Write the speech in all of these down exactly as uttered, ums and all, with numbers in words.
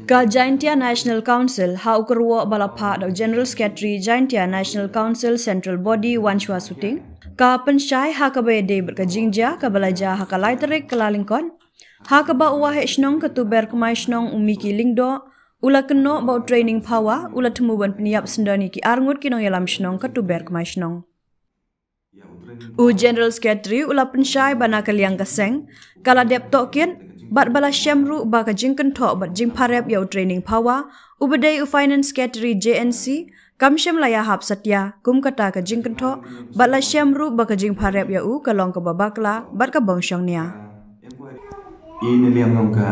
Ka Jaintia National Council, ha u kyrwoh ba la phah da u General Secretary Jaintia National Council Central Body Wanchua Suting, ka pynshai ha kaba ïadei bad ka jingjia kaba la jia ha ka lai tarik Kyllalyngkot, ha kaba u Waheh Chnong ka Tuber Kmai Chnong u Mickey Lyngdoh u la kynnoh ba u Training Phawa u la thmu ban pynïap syndon ïa ki arngut ki nongïalam chnong ka Tuber Kmai Chnong. U General Secretary u la pynshai ba na ka liang ka seng ka la dep tohkit bad ba la shem ruh ba ka jingkynthoh bad jingpharep ïa u Training Phawa, u ba dei u Finance Secretary J N C, kam shem la ïahap satia kum kata ka jingkynthoh, bad la shem ruh ba ka jingpharep ïa u ka long kaba bakla bad ka bong shongnia. I na liang yong ka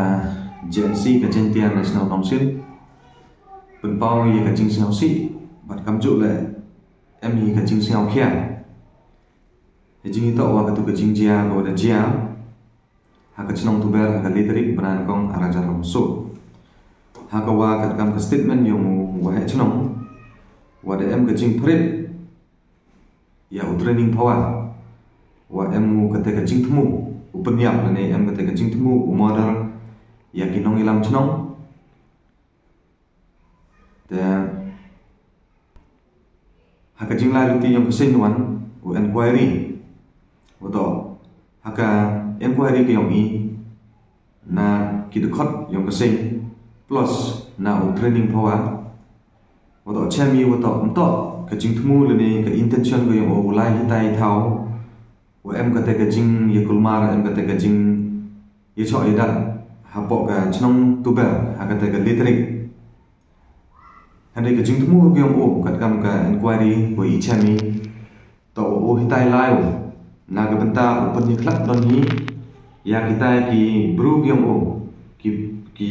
J N C, ka Jaintia National Council, pynpaw ïa ka jingsngewsih bad kamjooh leh em hi ka jingsngewkhia ha jingitoh wa katu ka jingjia kawa da jia ha ka chnong Tuber ha ka lai tarik bnai nyngkong ar hajar arphaw soo. Ha kawa katkam ka statement yong u Waheh Chnong, wa da em ka jingpyrshah ïa u Training Phawa, wa em u kata ka jingthmu u pynïap lane em kata ka jingthmu u murder ïa ki nongïalam chnong. Te ha ka jinglai luti yong ka seng wan u inquiry, wa toh ha ka inquiry ka yong i na ki dkhot yong ka seng plus na u Training Phawa, wa toh chem i wa toh ym toh ka jingthmu lane ka intention ka yong u lai hitai thaw wa em kata ka jingïakulmar, em kata ka jingïachoh ïadat hapoh ka chnong Tuber ha kata ka lai tarik. Hynrei ka jingthmu ka yong u katkam ka inquiry wa i chem i, toh wa u hitai lai u na ka bynta u pynïakhlad don hi ïa kitai ki bru ki yong u, ki, ki,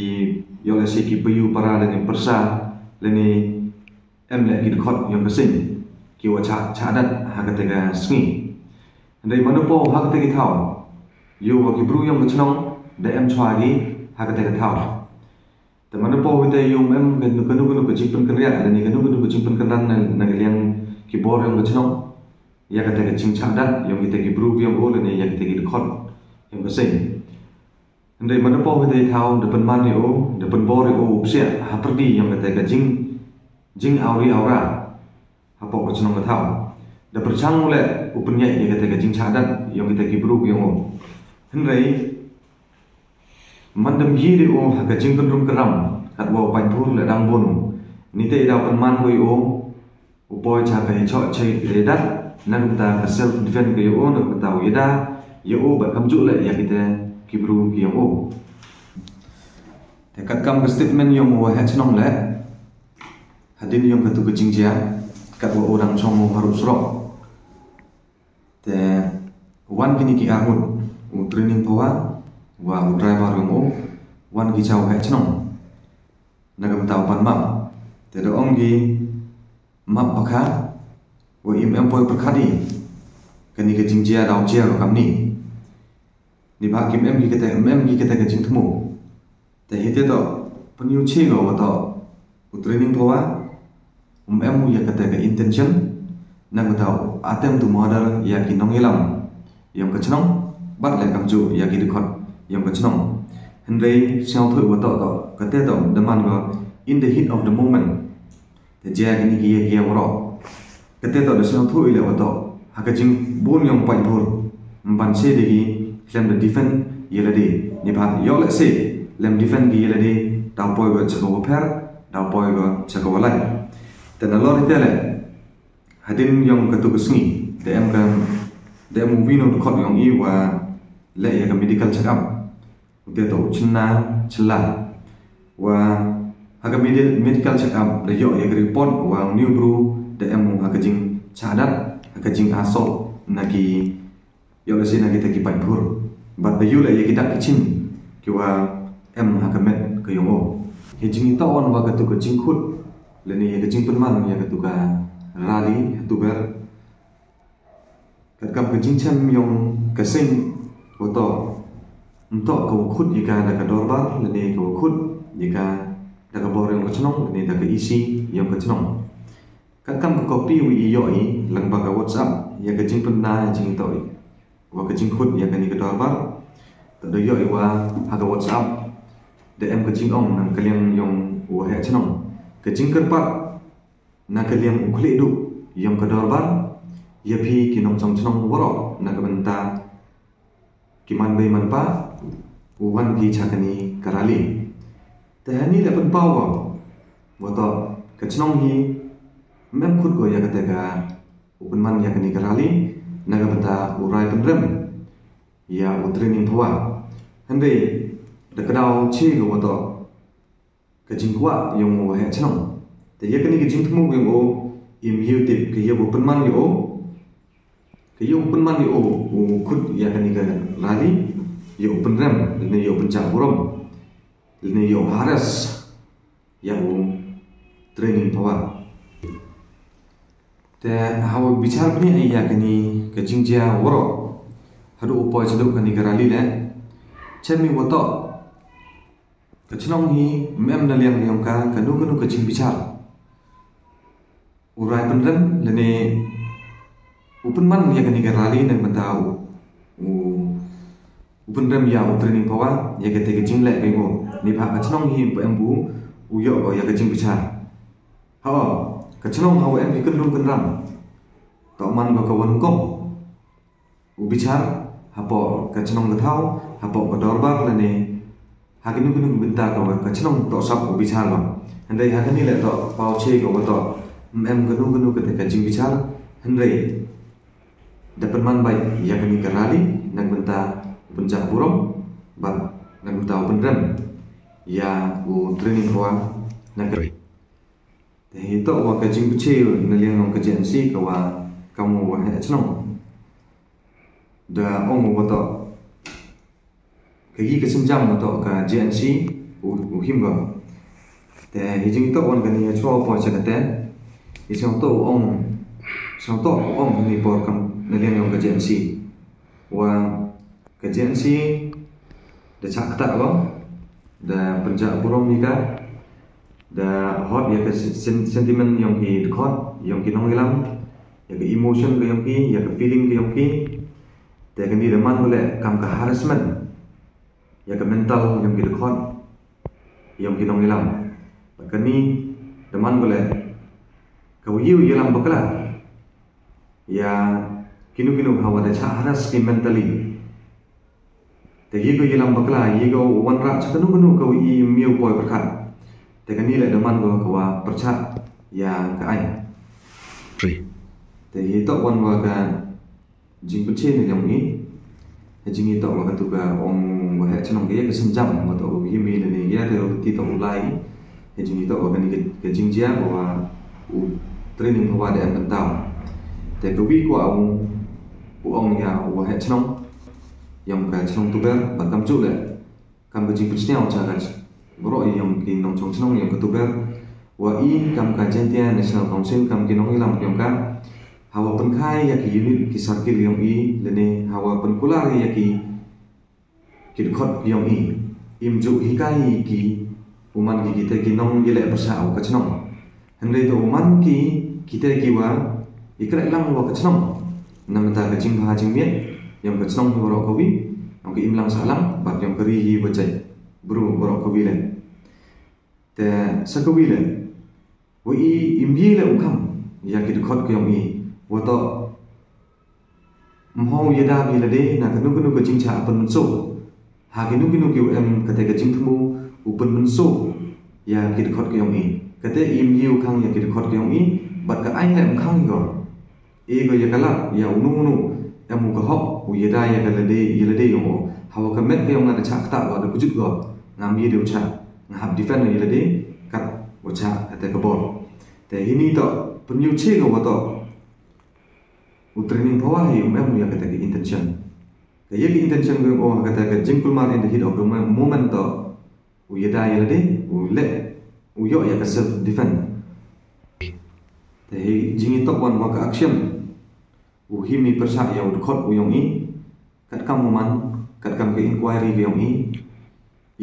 ïoh lehse ki payu para lane pyrsa lane em leh ki dkhot yong ka seng ki wa chah, chah dat ha kata ka sngi. Hynrei mano po ha kata ki thaw, ïoh wa ki bru yong ka chnong da em chwa ki ha kata ka thaw. Te mano po wi te ïoh em kano kano ka jingpynkynriah lane kano kano ka jingpynkynran na, na ka liang ki bor yong ka chnong ïa kata ka jingchah dat yong kita ki bru ki yong u lane ïa kita ki dkhot yong ka seng. Hynrei mano po wi te thaw da pynman ïa u, da pynbor ïa u u psiah ha pyrdi yong kata ka jing, jingawri awra hapoh ka chnong ka thaw. Da pyrchang u leh u pynïaid ïa kata ka jingchah dat yong kita ki bru ki yong u. Hynrei man da ym ye de u ha ka jingkynrum kynram katwa u paidbhur leh dang bun u. Nitei da pynman ko ïa u, u poi cha ka ïachoh ïadat na ka bynta ka self defense ka yong u, na ka bynta u ïada ïa u bad kamjooh leh ïa kita ki bru ki yong u. Te katkam ka statement yong u Waheh Chnong leh, hadien yong katu ka jingjia, katwa u dang chong u haruh surok, te wan kini ki arngut, u Training Phawa wa u driver yong u, wan ki cha u Waheh Chnong na ka bynta u pan map. Te da ong ki map bakha wa im em poi pyrkhat i kani ka jingjia daw jia ruh kamni. Neibhah kim em ki kata, em em ki kata ka jingthmu. Te hi te toh pynyoh chi ko wa toh u Training Phawa um em u ïa kata ka intention na ka bynta u attempt to murder ïa ki nongïalam yong ka chnong bad leh kamjooh ïa ki dkhot yong ka chnong. Hynrei sngewthuh wa toh toh kata toh da man ko in the heat of the moment. Te jia kini ki ïa ki ïa waroh. Kata toh da sngewthuh i leh wa toh ha ka jingbun yong paidbhur, ym ban se de ki khlem da defend ïa lade. Neibhah ïoh lehse lem defend ki ïa lade, daw poi ko cha ka wa pher, daw poi ko cha ka wa lai. Te nalor hi te leh, hadien yong katu ka sngi da em ka, da em u wi u dkhot yong i wa leh ïa ka medical check up. U te toh u Chynna Chylla. Wa ha ka medi-, medical check up da ïoh ïa ka report wa u ni u bru da em u ha ka jingchah dat, ha ka jing assault na ki, ïoh lehse na kita ki paidbhur. Bad da ïoh leh ïa ki dak ki chin ki wa em ha ka met ka yong u. Hi jingitoh wan wa katu ka jingkhut lane ïa ka jingpynman ïa katu ka rally ha Tuber. Katkam ka jingchem yong ka seng wa toh, ym toh ka wa khut ïa ka da ka dorbar lane ka wa khut ïa ka da ka bor yong ka chnong lane da ka E C yong ka chnong. Katkam ka copy wa i ïoh i lyngba ka WhatsApp ïa ka jingpynbna ïa jingitoh i wa ka jingkhut ïa kani ka dorbar. Toh da ïoh i wa ha ka WhatsApp Da em ka jingong na ka liang yong u waheh chnong, ka jingkyrpad na ka liang u khlieh duh yong ka dorbar ya phi ki nongchong chnong waroh na ka bynta ki man bei man pa u wan ki cha kani ka rally. Te hani le pynpaw wa, wa toh ka chnong hi mem khut ko ya kate ka u pynman ya kani ka rally na ka bynta u rai pynrem ya u Training Phawa. Hynrei da ka daw chi ko wa toh ka jingkwah yong u waheh chnong. Te ya kani ka jingthmu yong u, im yow tip ka ya u pynman ya u, ka ya u pynman ya u, u khut ya kani ka rally, ya u pynrem, lane ya u pynjah burom, lane ya u harass ya u Training Phawa. Te hawa bichar bniah ya kani ka jingjia waroh, haduh u poi chaduh kani ka rally le, chem i wa toh ka chnong hi mem na liang yong ka kanu kanu ka jingbichar. U rai pynrem lane u pynman ya kani ka rally na ka bynta u, u, u pynrem ya u Training Phawa ya kate ka jingleh ka yong u. Neibhah ka chnong hi em pu em pu u yoh ko ya ka jingbichar. Ha, ka chnong hawa em ki kynrum kynram, toh man ko ka wan kong u bichar hapoh ka chnong ka thaw, hapoh ka dorbar lane ha kanu kanu ka bynta ka wa ka chnong toh sap u bichar ko. Hynrei ha kani le toh paw chi ko wa toh mem kanu kanu kate ka jingbichar. Hynrei da pynman bait ya kani ka rally na ka bynta u pynjah burom bad na ka bynta u pynrem ya u Training Phawa na ka. Te hi toh wa ka jingpynche na liang yong ka J N C ka wa kam u waheh chnong. Da ong u wa toh ka yi ka synjam wa toh ka J N C u, u him ko. Te hi jingtoh wan kani ya chwa poi cha kate. Hi sngewtoh u ong, sngewtoh u ong hini por kam na liang yong ka J N C wa ka J N C da chah ktah ko, da pynjah burom ya ka, da hot ya ka sen-, sentiment yong ki dkhot, yong ki nongyalam, ya ka emotion ka yong ki, ya ka feeling ka yong ki. Te kani da man ko le kam ka harassment ya ka mental yong ki dkhot, yong ki nongyalam. Bad kani da man ko le ka wa yow yalam bakla ya kinu kinu hawa da chah harass ki mentally. Te yi ko yalam bakla, yi ko wanrah cha kanu kanu ka wa i miu poi pyrkhat. Te kani le da man ko ka wa pyrchah ya ka aiñ. Te hi toh wan wa ka jingpynche na liang i. He jingitoh wa katu ka ong waheh chnong ka ya ka synjam wa toh u him i lane ya te u ti toh u lai. He jingitoh wa kani ka, ka jingjia wa u Training Phawa da em bynta. Te ka wi kwah u, u ong ya u waheh chnong yong ka chnong Tuber bad kamjooh le kam ka jingpynsñiaw cha ka ch-, waroh yong ki nongchong chnong yong ka Tuber, wa i kam ka Jaintia National Council kam ki nongyalam yong ka, hawa pynkhai ya ki unit ki circle yong i, lane hawa pynkular ya ki, ki dkhot yong i, im ju hikai ki u man ki kite ki nongyaleh pyrshah wa ka chnong. Hynrei toh u man ki kite ki wa i kreh lang wa ka chnong na bynta ka jingbha jingmiat yong ka chnong hi waroh kawi, yong ka imlang sahlang bad yong ka ri hi wa jait bru waroh kawi le. Te sa kawi le, wa i im ye le u kham ya ki dkhot ki yong i, wa toh mho u yada ki lade na kanu kanu ka jingchah pynmynsaw. Ha kinu kinu ki wa em kate ka jingthmu u pynmynsaw ya ki dkhot ki yong i. Kate im ye u khang ya ki dkhot ki yong i, bad ka aiñ le em khang i ko. E ko ya ka lad ya unu unu em u ka hok u yada ya ka lade, ya lade yong o. Hawa ka met ka yong nga da chah ktah wa da kujut ko. Ngam ye de u chah, nga hap defend ya lade kat u chah kate ka bor. Te hini toh pynyoh che ko wa toh u Training Phawa hi um em u ya kate ka intention. Ka ya ka intention ko yong o ha kate ka jingkulmar in the heat of the mo-, moment toh u yada ya lade, u leh, u yoh ya ka self defense. Te hi jingitoh wan wa ka action u him i pyrshah ya u dkhot u yong i, katkam u man, katkam ka inquiry ka yong i,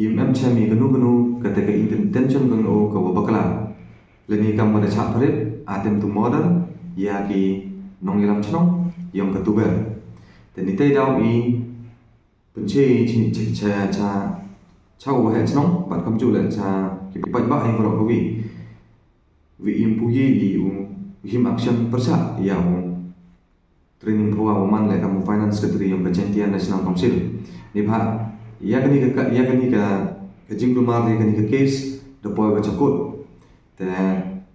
im em chem i kanu kanu kate ka inten-, intention ka yong o ka wa bakla. Lane kam wa da chah pyrip, attempt to murder ya ki nongyalam chnong yong ka Tuber. Te ni te daw i pynche i chi, chi, cha, cha, cha u waheh chnong, bad kamjooh leh cha ki paidbah yong waroh kawi. Wi im pu ye i u him action pyrchah ya u training phawa wa man leh kam u Finance Secretary yong ka Jaintia National Council. Neibhah ya kani ka, ya kani ka, ka jingkulmar ya kani ka case da poi wa cha court. Te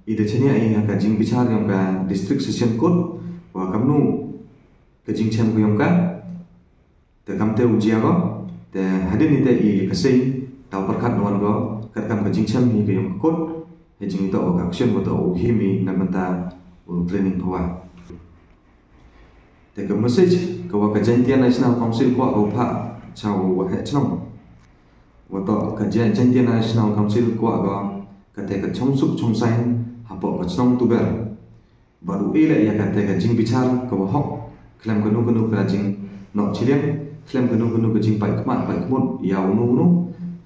i da chaniah i ha ka jingbichar yong ka District Session Court wa kamnu ka jingchem ka yong ka. Te kamte u jia ko, te hadien ite i ka seiñ daw pyrkhat na wan ko katkam ka jingchem hi ka yong ka court, hei jingitoh wa ka action wa toh u him i na bynta u training phawa. Te ka message ka wa ka Jaintia National Council kwah ko phah cha u waheh chnong, wa toh ka Jai-, Jaintia National Council kwah ko kate ka chongsuk chongsaiñ hapoh ka chnong Tuber. Bad u e leh ya kate ka jingbichar ka wa hok, khlem kano kano ka jingnoh chiliang, khlem kano kano ka jingpait khmat pait khmut ya uno uno,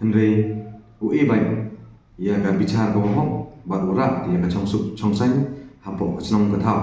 hynrei u e bait ya ka bichar ka wa hok, bad u rah ya ka chongsuk chongsaiñ hapoh ka chnong ka thaw.